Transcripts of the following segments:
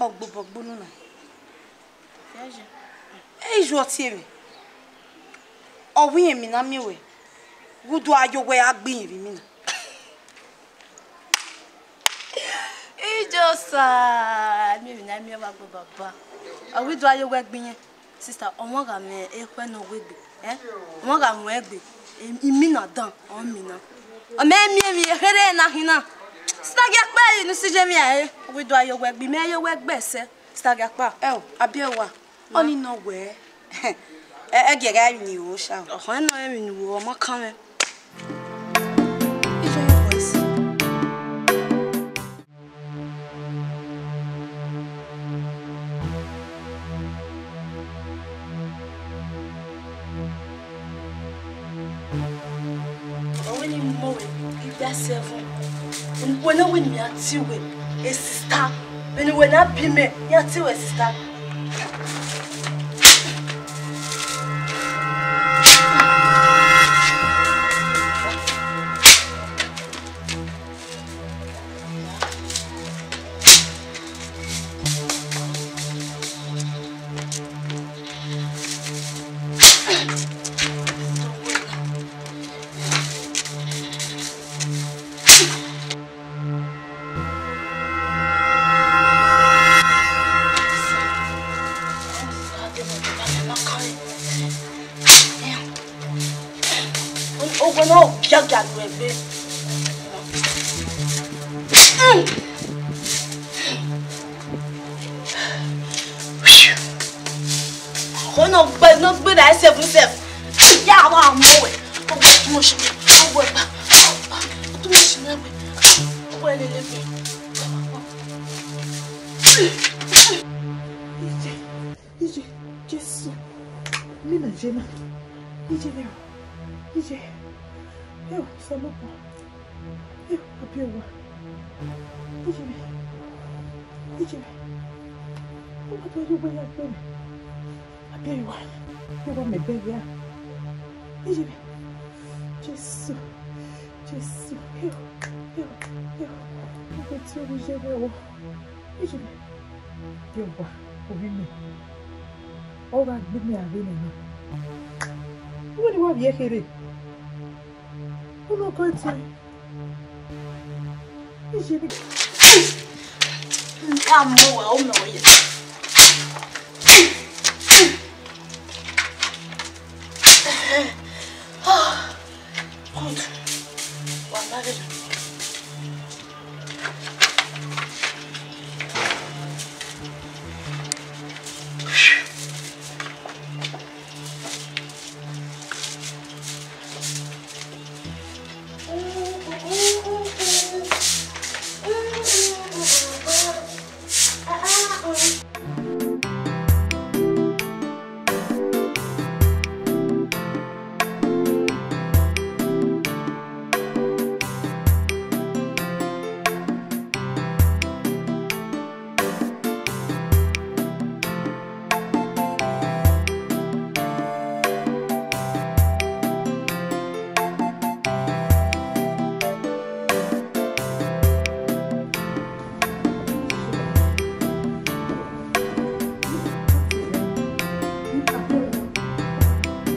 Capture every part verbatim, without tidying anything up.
Ọgbobọ gbunu na. Ẹ i ju ọtiẹn mwẹ. Ọ wẹ irẹn emwi na miẹn wẹ, ghe u do gha ye owẹ gha gbe irẹn vbe imina. Ijosa, miẹn emwi na miẹn vbe agbọn baba. Ọ wẹ u do gha ye owẹ gbe irẹn. Sister, ọmwa gha mwẹ ekhọe ne ọ wegbe, eh? Ọmwa gha mwẹ egbe, imina dan, ọ mina. Ọ mẹ miẹn emwi ekherhe na khin na. Sister, gie ẹkpẹri ne u si ye emwi ẹre, ọ wẹ u do gha ye owẹ gbe, mẹ ye owẹ gbe ẹsẹ. Sister, gie akpa. Ẹ o, Abiẹwa, ọni nọ wẹ. Ẹ, ẹ gie gha emwi ne I ru sha o. Ọkhọ nọ emwi ne u ru, ọ ma kan mwẹ. Iye ọmọ ẹse. Ọ wẹ ne I mu wẹ, I gba seven. Wẹ ne wẹ ne mẹ a tie wẹ, e sista. Vbene wẹ na bi mẹ, I a tie wẹ sista. Ogun na ọ giagia ru ẹgbe. Ọkhọ ne ọ gbe, ne ọ gbe na ẹsẹ vbe sef. Ya wa mu wẹ. Ogun tuma shi, ogun ẹgba. Tuma shi na wẹ. Ogun ẹlẹlẹ wẹ. Iye, iye, Jesu. Mi na je na. Iye vbe o. Iye. Ẹ o, Osanobua. Ẹ o, Abiẹwa. Iye vbe. Iye vbe. Ọ ma do ye owẹ ya gbe mwẹ. Abiẹwa. Ẹ wa mẹ bẹghe a. Iye vbe. Jesu. Jesu, ẹ o, ẹ o, ẹ o, ọ gbe tie oru ye vbe ẹvbo. Iye vbe, Abiẹwa, ovbi mẹ, ọ gha gbe mẹ a vbe nẹ na. Uwẹ ne wa vbiẹ kherhe. Unu kọ tie. Iye vbe. Ka mu wa, o mẹ oye. Good. Wa ma vbe.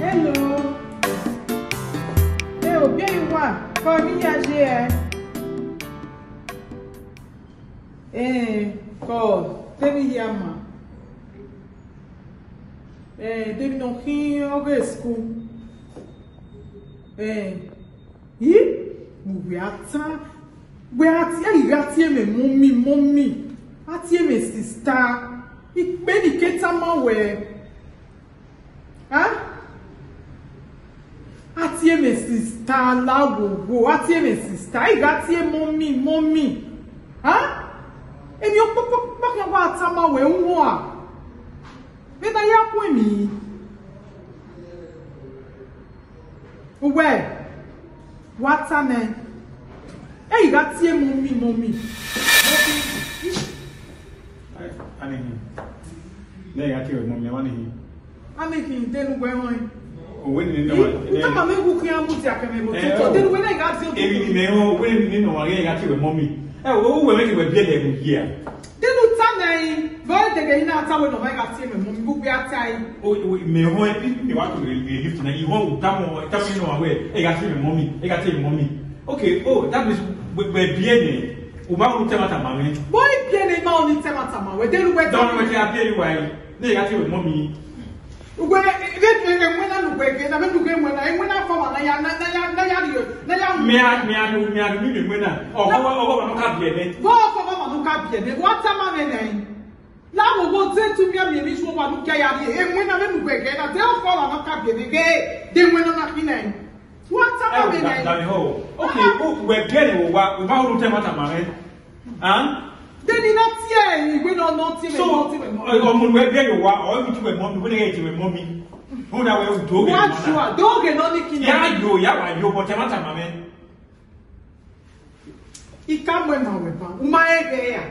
Hello. Ẹ o, biẹ yi wa, kọ emwi hia ye ẹ. Ẹn, kọ, te emwi hia ma. Ẹn, de emwi ne ọ khin ọghe school. Ẹn, I, mu wẹ a tan, wẹ a tie, I gha tie mwẹ mummy, mummy. A tie mwẹ sister. Ikpe ne I ke tama wẹ. A? A tie mwẹ sister la wowo, a tie mwẹ sister, I gha tie mummy, mummy. A? Emwi ọkpọkpọkpọ khian wa tama wẹ uwa. Vbene a ya khuẹn emwi. Uwẹ, wa ta nẹ, ẹ i gha tie mummy, mummy. Anihun. Ne ẹ gha tie wẹ mummy, anihun. Anihun, de ne uwẹ rẹn. Owẹ nene nọ. Ẹ, u tama mwẹ gu khian mu dia kẹ mwẹ vbe otọ, de ne uwẹ na i gha die otọ. Emwi ne imẹ rẹn, owẹ nene nọ, wa ghe gha tie wẹ mummy. Ẹ, uwẹ mwẹ ke wẹ biẹlẹ vbe uyi a. De ne u ta nẹ. Dede, I na ta wẹ ne ọ ma gha tie mwẹ mummy, vbe uwẹ a tae? O, o, mẹ họn, e, e, e wa to rhie, rhie lift na, I họn, u tama, tama nọ wẹ, ẹ gha tie mwẹ mummy, ẹ gha tie mwẹ mummy. Okay, oh, that means, wẹ, wẹ biẹ nẹ, u ma ru te ẹmwata ma mwẹ. Boy, biẹ nẹ, I ma ru te ẹmwata ma wẹ, de lu wẹ. Dọnọ wẹ te a biẹ ru wa yi, ne ẹ gha tie mwẹ mummy. Ugbẹn, vbe, vbe, vbe, wẹ na nu wẹ ghe, na vbe nu ghe wẹ na, wẹ na fọ wa na ya, na, na ya, na ya rhie, na ya. Mẹ a, mẹ a nu, mẹ a nu, mẹ wẹ na. Ọgọ wa, ọgọ wa nọ ka biẹ nẹ. Vbọ ọgọ wa nọ ka biẹ nẹ, wa tama mwẹ nẹ. La wo wo ze tu miẹn miẹn ni su wa nu kẹ ya rhie. E wẹ na vbe nu wẹ ghe na, de ọgọ wa nọ ka biẹ nẹ ghe, de wẹ na na khin nẹ. Wa tama mwẹ nẹ. Dami ho. Okay, u wẹ biẹ nẹ wa, u ma ru te ẹmwata ma mwẹ. An? Then I na tie, I wẹ nọ, nọ tie mwẹ, so, nọ tie mwẹ, nọ. Ọmọ wẹ biẹ yo wa, ọ ru te mwẹ mummy, wẹ ne ẹ tie mwẹ mummy. Who na wẹ u do ghe. Wa ju a, do ghe nọ ni khin. Ya yo, ya wa yo, but ẹmwata ma mwẹ. I ka mu ẹmwẹ wẹ ba, u ma rẹn ghẹ ra?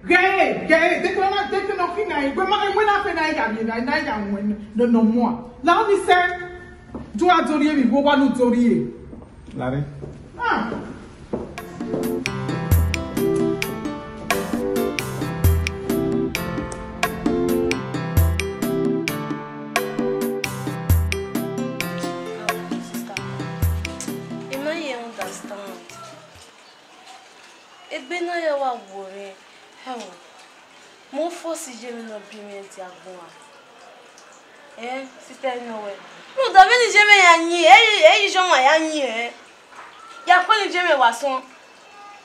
Ghẹ, ghẹ, de kẹ na, de kẹ na khin na, wẹ ma, wẹ na fẹ na ya ni, na, na ya mu ẹmwẹ nọ, nọ mua. La ni sẹ, do a do rhie emwi, wo wa nu do rhie. Lare. Ah. Sister, I ma ye understand. Egbe na ya wa wo rre, ẹo, mẹ force iye mwẹ ne ọ biẹ mwẹ dia agbọn a. Ẹn, sister, I nọ wẹ. Rhunmwuda vbene iye mwẹ ya yin, ẹ i, ẹ i ye ọmwa ya yin ẹn. Ya kọlọ iye mwẹ wa sọn.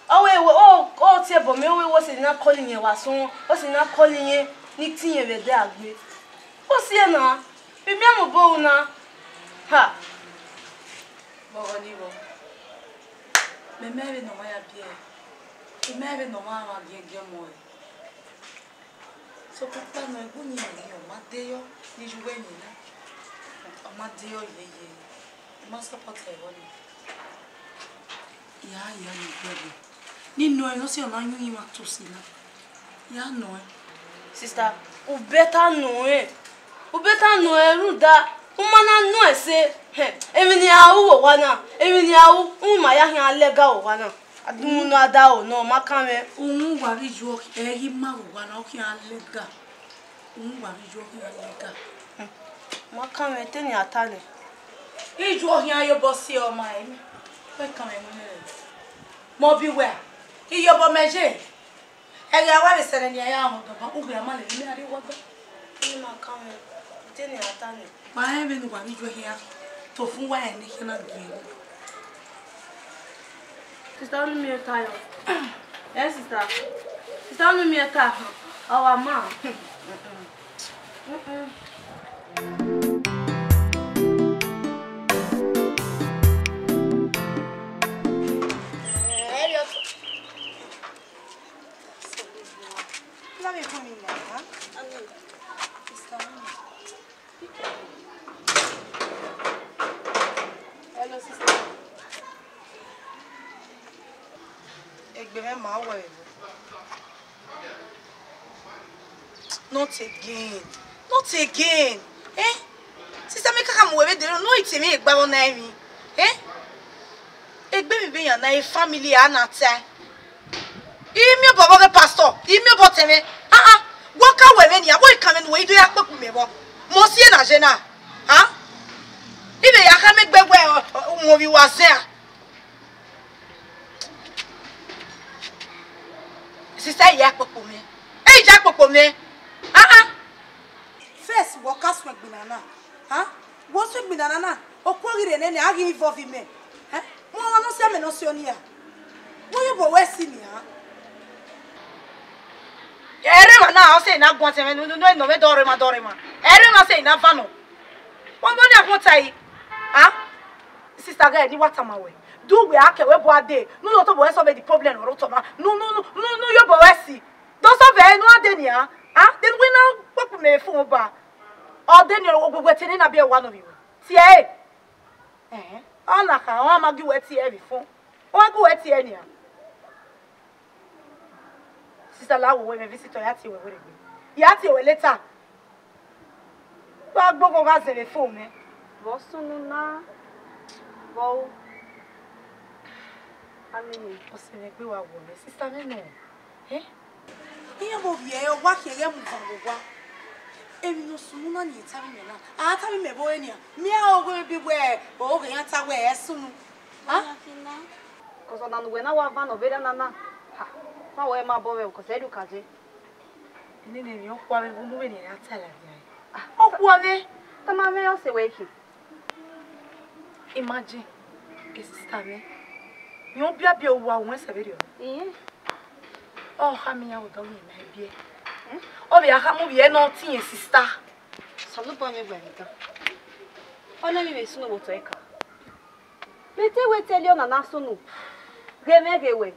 Ọ wẹ, ọ, ọ tie ẹbọ mẹ, ọ wẹ, wẹ ọ sẹ ne I na kọlọ iyẹn wa sọn, ọ sẹ ne I na kọlọ iyẹn ne I tie iyẹn vbe ẹdẹ a gbe. Ọ si ẹe na, vbe I miẹn mu obọ ru na. Ha! Vbe ọghọ ni vbọ? Mẹ ma rẹn vbene ọ ma ya biẹ ẹre, I ma rẹn vbene ọ ma rẹn ọmwa giẹgiẹ ọmọ ẹre. Sokpan ukpẹ nọ, ẹgbẹe uyinmwẹ ne ọ ma de yọ, ne I ye uwẹ yin na, ọ ma de yọ yeye, I ma support ẹre vbọ nii. I ra ya ne I gbẹbọ, ne I nọ ẹre ne ọ sẹ ne ọ na yin uyinmwẹ tosi na. Ya nọ ẹn. Sister, u better nọ ẹn. U better nọ ẹn rhunmwuda, u ma na nọ ẹn sẹ, hẹ, emwi ne I ra ru vbe owa na, emwi ne I ra ru, u ma ya khian lẹga vbe owa na. A dunu nọ, a da ro nọ, ma kan mwẹ. Uhunmwu wa vbe yu ọkhian, ẹ i ghi ma vbe owa na, ọ khian lẹga. Uhunmwu wa vbe yu ọkhian lẹga. Ma kan mwẹ, te ne a ta nẹ. I yu ọkhian ye obọ si ọ ma ẹre, wẹ kan mwẹ winna rẹ. Mẹ ọ biẹ uwẹ a? Iyobọ mẹ ye. Ẹghẹ a wa vbe sẹrẹ ne a ya mwẹ odọ ban, u ghi ra ma lele mẹ a rrie owa gba. Ẹ ma kan mwẹ, te ne a ta nẹ. Ma rẹn vbene uwa vbe yu ẹre, tofun uwa rẹn ne I khian na gie ẹre. Sister, unu miẹn ta yọ. Eh, sister. Sister, unu miẹn ta. Our man. Mm-mm. Mm-mm. Hello, sister. Egbe mwẹ ma wẹ vbo? Not again. Not again. Eh? Sister, mẹ kakha mu wẹ vbe dero, ne ọ i te mwẹ egbe avbe ọna emwi. Eh? Egbe mwẹ vbe yan na, e family a na tae. I miẹn obọ vbe ọghe pastor, I miẹn obọ tẹmwẹ. Ah, ah. Wẹ ọ ka wẹ vbe nian, wẹ ọ i kan mwẹ ne uwẹ i do ya kpokpo mẹ vbọ. Mẹ ọ si ẹe na ye na. Ah? I vbe ya khama egbe wẹ, ọ, ọ, mu ovbi uwa zẹ a. Sister, I ya kpokpo mwẹ. Ẹ i ya kpokpo mwẹ. Ah, ah. First, wẹ ọ ka suẹn egbinna na. Ah? Wẹ ọ suẹn egbinna na na, okuo ghi rre nene, a ghi involve imẹ. Eh? Mu ọmwa ne ọ si amẹ ne ọ si ọnii ra? Wẹ ọ ya obọ wẹ si nian. Ẹre emwa na, ọ sẹ ne a guan tẹmwẹ, ne, ne, ne, ne ọ mwẹ dọrọ emwa, dọrọ emwa. Ẹre emwa sẹ ne a van nọ. Wẹ ọmọ ni a khuọnta yi. Ah? Sister, ghẹ ne I wa tama wẹ. Do wẹ a kẹ wẹ bu a dee. Ne u do tobọ wẹ solve the problem ne ọ rre otọ na. Ne u, ne u, ne u, ne u, ne u ya obọ wẹ si. Do solve ẹre ne u a dee nian. Ah? Then wẹ na kpokpo mẹ vbe phone ba. Ọ dee nian, ogbogbo ẹtin ne na biẹ wa nọ vbe iwe. Tie ẹre. Ẹhẹn. Ọ na kha, ọ ma gie uwẹ tie vbe phone. Ọ wa gie uwẹ tie nian. Sister, la wo wẹ mẹ visitor ya tie wẹ werriegbe. Ya tie wẹ later. Wa gbogbo gha zẹ vbe phone mẹ. Vbọ sunu na, vbọ ru. Amini. Ọse mwẹ gbe wa wọ mẹ, sister mwẹ nọ. Eh? Iran vbe ovbi ẹre, ọ wa khian ghẹ mu van vbe owa. Emwi ne ọ sunu na ni tama imẹ na. A tama imẹ vbe ore nian. Mẹ a oghe bi wẹ, oghe iran ta wẹ ẹ sunu. Ha? Cos ọna ne uwẹ na wa van ne ọ vbe rre na na. Ha, ma wẹ ma bọ vbe, cos ẹ do ka je. Nene emwi ọkhuamwẹ vbe unu vbene iran ya ta ladian. Ah, ọkhuamwẹ. Tama mwẹ ọse wẹ khin. Imagine, e sista mwẹ, rẹn ọ biabiẹ owa ruẹn sẹ vberriọ. Iye. Ọ khama iran vbe odọ vbe ima biẹ. Eh? Ọ vbe a khama ovbi ẹre ne ọ tie sista. Osanobua mwẹ gba emwi dan. Ọ na emwi vbe sunu vbe otọ ẹka. Mẹ te wẹ tẹlẹ ọna na sunu. Ghe mwẹ ghe wẹ.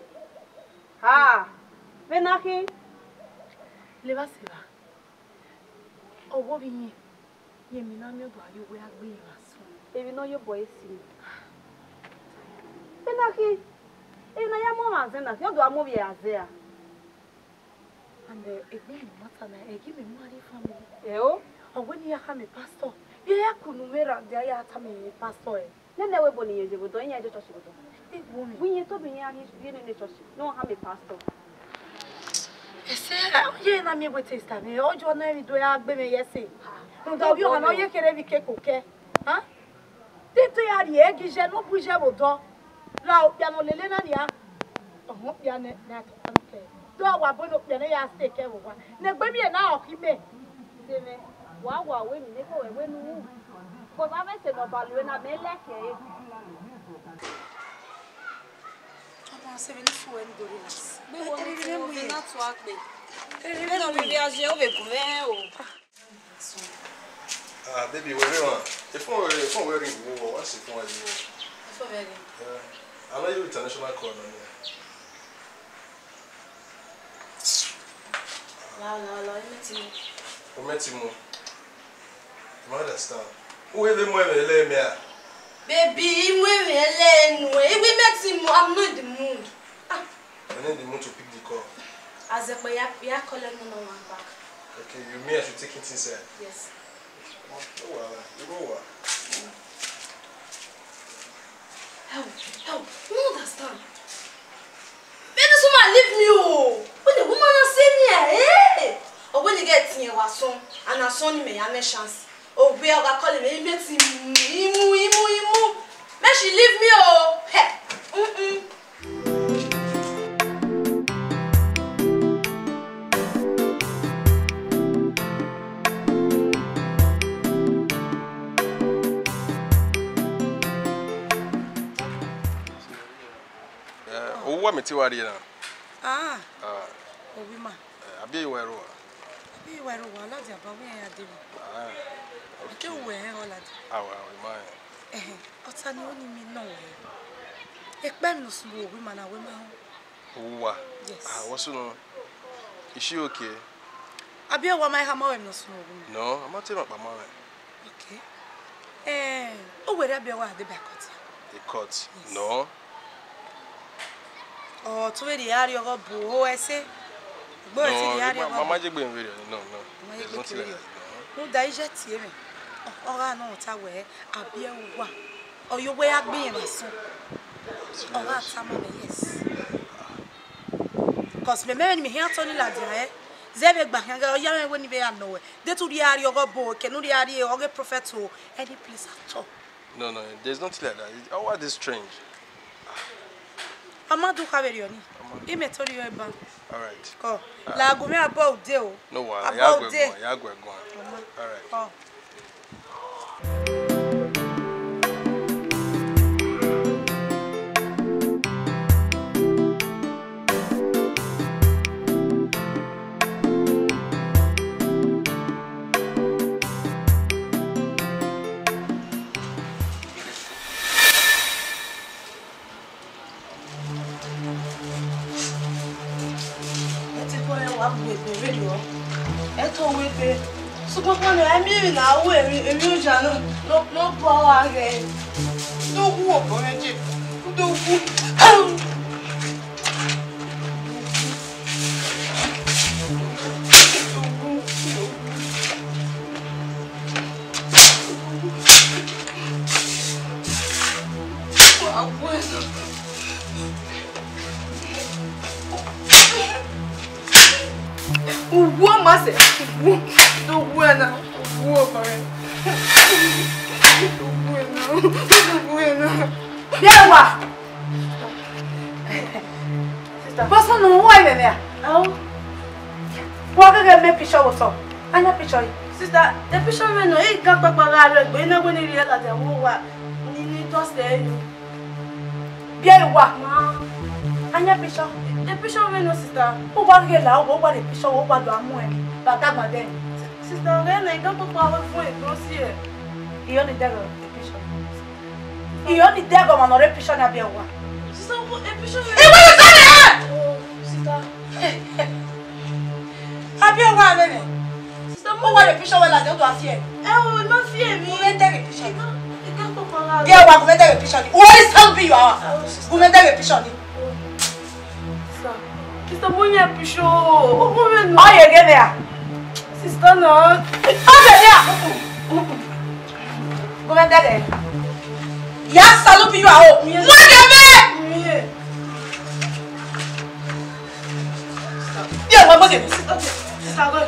Ha, vbe na khin. Levba sẹ evba. Ọ wẹ ovbi iyẹn, rẹn emwi ne a miẹn ọdọ a ye owẹ a gbe rẹn vbe asọn. Emwi ne ọ ye obọ ẹre si. Vbe na khin, emwi ne a ya mu ọmwa azẹn na khin, ọ do a mu ovbi ẹre azẹn ra? And, eh, egbe ne ima ta na, ẹghẹ mẹ mu a rrie family. Ẹo. Ọ wẹ ne I ya khama pastor. Vbe I ya kunu mwẹ ra, dia ya tama pastor ẹre. Nene ẹvbo ebo ne irẹn ye vbe odọ, iran je church vbe odọ. Egbe mwẹ. Vbe irẹn tobọ iran rhie, rhie nene church, ne ọ khama pastor. Ẹse, ọ ye na miẹn wẹ te sista mwẹ, ọ jọ na emwi do ya gbe mwẹ ye ẹse. Rhunmwuda ovbi ọmwa ne ọ ye kherhe vbe ikeko kẹ. Ha? Te I te ya rhie ẹre ghi jẹ ne ọ bu iye vbe odọ. Ra okpia ne ọ lele na nia. Ọmọ okpia nẹ, ne a tọkọ nọ kẹ. Do wa bu ne okpia nẹ ya stay kẹ vbe owa. Ne egbe miẹn na ọ khin mẹ. Sẹ mwẹ, wa wa wẹ emwi ne ekhọe wẹ ne u ru. Cos avbe ẹse ne ọ ba lu ena, mẹ like ẹre. Ọmọ, sẹ vbene I fo wẹ ne I do relax. Gbe wo ne u fo, vbe na tua gbe. Vbene ọ rhirhi a ye, ọ vbe gu mwẹ o. Ah, baby, wẹ rre emwa. Efọn wẹ, efọn wẹ ring vbe uwẹ, wa sẹ efọn wẹ vbe uwẹ. Efọn mwẹ ring. Yeah. I know you international call nọ nia. La, la, la, I mẹ ti mu. U mẹ ti mu. I ma understand. U he vbe mu ẹmwẹ lẹ mẹ a? Baby, I mu ẹmwẹ lẹ nuẹ. I wẹ I mẹ ti mu, I'm not in the mood. Ah. You're not in the mood to pick the call. Azẹkpa ya, ya call no one back. Okay, you mean I should take it inside? Yes. No wahala, you go wa. Hell, hell, you don't understand. Man, this woman leave me o. When the woman na see me, eh? Or when you get in your son, and a son may have a chance. Oh, we are calling me, I mẹ ti mu, I mu, I mu, I mu. Man, she leave me o. Hey. Mm-mm. Eh, owa mẹ te wa rrie na. Ah. Ah. Ovbi ima. Eh, a biẹ wa ẹre uwa? A biẹ wa ẹre uwa, ọ ladian ba wẹ iran ya dee mwẹ. Ah. Ike uwẹ hẹn ọ ladian. Awa, awa, ima hẹn. Ẹhẹn, ọta ni ọ ni mi nọ wẹ. Ekpẹn ne ọ sunu ovbi ima na wẹ ma họn. Uwa? Yes. Ah, what's wrong? Is she okay? A biẹ wa ma eha ma wẹ ne ọ sunu ovbi ima. No, a ma te ma kpa ma wẹ. Okay. Eh, u wẹ rhie a biẹ wa deba court? The court? Yes. No. Ọ, te u vbe rhie a rrie ọghe ọbo, o ẹse. Gbe ẹ ti rhie a rrie ọghe ọbo. No, ma, ma je gbe vberriọ, no, no. Ma je gbe vberriọ. There's nothing like that, no. Rhunmwuda iye tie mwẹ. Ọ, ọ gha nọ ta wẹ, a biẹ uwa. Ọ ye owẹ ya gbe irẹn vbe asọn. Ọ gha tama mwẹ, yes. Cos mẹ, mẹ vbe ne mẹ hia tọ ni ladian, eh. Zẹ vbe gba khian ghe, ọ ya mwẹ wẹ ne I vbe ya nọ wẹ. De te u rhie a rrie ọghe ọbo, ke ne u rhie a rrie ọghe prophet o, any place at all. No, no, there's nothing like that. It, oh, what is strange? A ma do kha vberriọ ni. A ma do. I mẹ to rhie ọre ban. All right. Kọ. All right. La gu mwẹ abọ ude o. No wahala, ya gu ẹre guan, ya gu ẹre guan. All right. Kọ. Ẹ te kọ ẹ wa gu egbe vberriọ. Ẹ te wu egbe. Sokpan kpọnọ, ẹ miẹn emwi ne a ru emwi, emwi oya nọ, nọ, nọ bu aro gha ghẹ. Do wu obọ mwẹ je. Do wu. Ma sẹ, do wu ẹna, wu ọba rẹ. Do wu ẹna, do wu ẹna. Biẹ wa. Sister. Bọsọ ne u wa ẹmwẹ a? Ao. Wa gẹgẹ mẹ picture vbe otọ. A yan picture yi. Sister, the picture mwẹ nọ, I gan kpakpa gha rre egbe, I na wẹ ne I rhie ladian vbe owa, ne I, ne I tọ sẹ ẹre. Biẹ wa. Ma. A yan picture. The picture mwẹ nọ, sister. U wa ghe la, u wa, u wa rhie picture, u wa do a mu ẹn. Ba dagba dẹ. Sister, ọghe na, I gan kpakpa vbe fun egbe si ẹre. Iyọ ni dẹghe the picture. Iyọ ni dẹghe ọmwa ne ọ rre picture na biẹ wa. Sister, the picture mwẹ. Iwe ni sẹ nẹ! Oh, sister. A biẹ wa vbe nẹ. Sister, u wa rhie picture wẹ ladian, u do a fi ẹre. Ẹ o, I ma fi ẹre. U vbe dẹghe picture ni. I gan kpakpa gha. Biẹ wa, u vbe dẹghe picture ni. U wa rhie sound bi you are. Ẹ o, sister. U vbe dẹghe picture ni. Sister, sister, mo yan picture, o mo vbe nọ. Ọ ye ghe mẹ a? Sister na. Ọ ye ghe a? Gu mwẹ dẹghe. Ya salu bi you are o. Mo ye ghe mẹ. Mo ye. Ye wa mo ye. Sister, sister, go.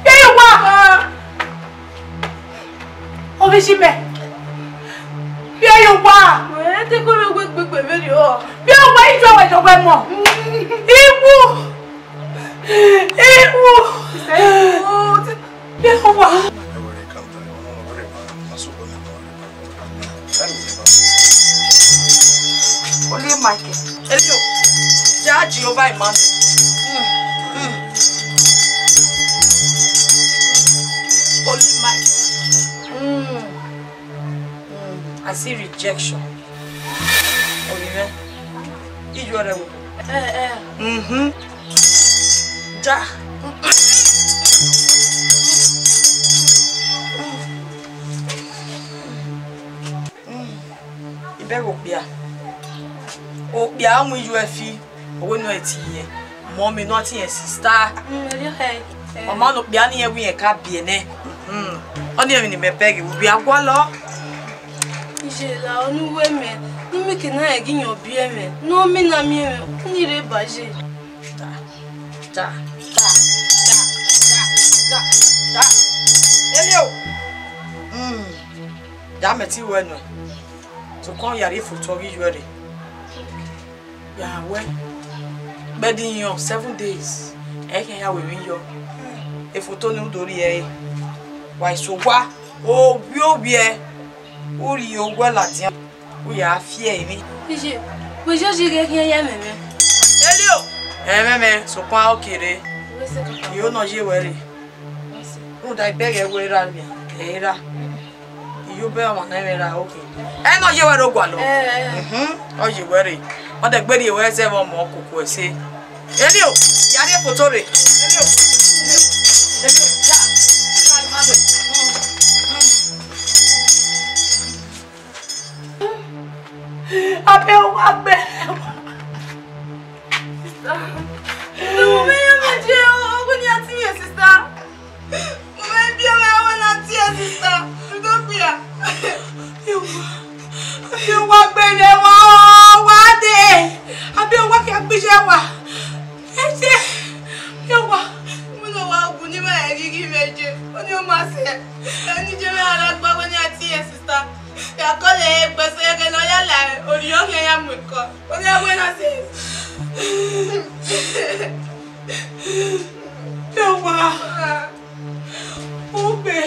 Ye wa. Ovbi isi mẹ, biẹ ye owa. Wẹ te kọ vbe wẹ gbegbe vberriọ. Biẹ owa, ijuẹ wẹ jọ wẹ mọ. Iwu. Iwu. Biẹ owa. Holy Michael. Elio, ja Jehovah Emmanuel. Mm, mm. Holy Michael. Mm, mm. I see rejection. Oyin mwẹ. Ijuẹ rẹ wo. Eh, eh. Mhm. Ja. I bẹghe okpia. Okpia mu ijuẹ fi, ọ wẹ ne ọ ti yẹn. Mummy, ne ọ ti yẹn sister. Mm, erriọ hẹ. Eh. Ọ ma ne okpia ne irẹn wẹ irẹn ka biẹ nẹ. Mhm. Ọnii emwi ne imẹ bẹghe, u vbe a gualọ. Iye la, ọ ne uwu mwẹ, ne imẹ ke na rẹn ghi yan biẹ mwẹ, ne ọ mina miẹn mwẹ, ne I rre ba ye. Ta, ta, ta, ta, ta, ta, ta. Elio. Mm. Ya mẹ te wẹ nuẹn. Sokpan ya rhie foto ọghe ijuẹ rre. Ya wẹ. Kpẹdin yọ seven days. Ẹ i khian ya wẹ emwi yọ. Efoto ni u do rhie ẹre. Wa eso owa, ovbi ovbiẹ. U rhie owẹ ladian, u ya fi ẹre emwi. Iye, wẹ judge ghe khian ya ẹmwẹ mwẹ. Elio, ẹmwẹ mwẹ, sokpan ọ kere. Wẹ sẹ kaka. Iyo ne ọ ye wẹ rre. Wẹ sẹ. Rhunmwuda I bẹghe wẹ ra nian, ẹ i ra. Iyo bẹ ọmwa ne ẹmwẹ ra, okay. Ẹ ne ọ ye wẹ rre ogualọ. Ẹ, ẹ. Mhm, ọ ye wẹ rre. Ọ dẹ gbe rhie wẹ zẹ vbe ọmọ koko ẹse. Elio, ya rhie foto rre. Elio, Elio, Elio, ya, ya, ya. Abẹ wa gbẹ. Sister, mo mẹ ya mẹ je o, ọghe ne a ti yẹn, sister. Mo mẹ bi ọmọ ẹvbo na tie, sister. Mo do kpia. Ewa, ewa gbẹdẹ wa, wa dee. Abẹ wa khian gbije wa. Ẹse, ewa. Mo na wa gu ne ima ẹghighi mwẹ je. Ọnii ọ ma sẹ. Ẹni je mwẹ a ra gba ọghe ne a tie, sister. Ya kọlọ ẹre gbe ẹse ẹghẹ ne ọ ya la orhiọn khian ya mu ekọ. Ọ na wẹ na sẹ. Ewa. Ube.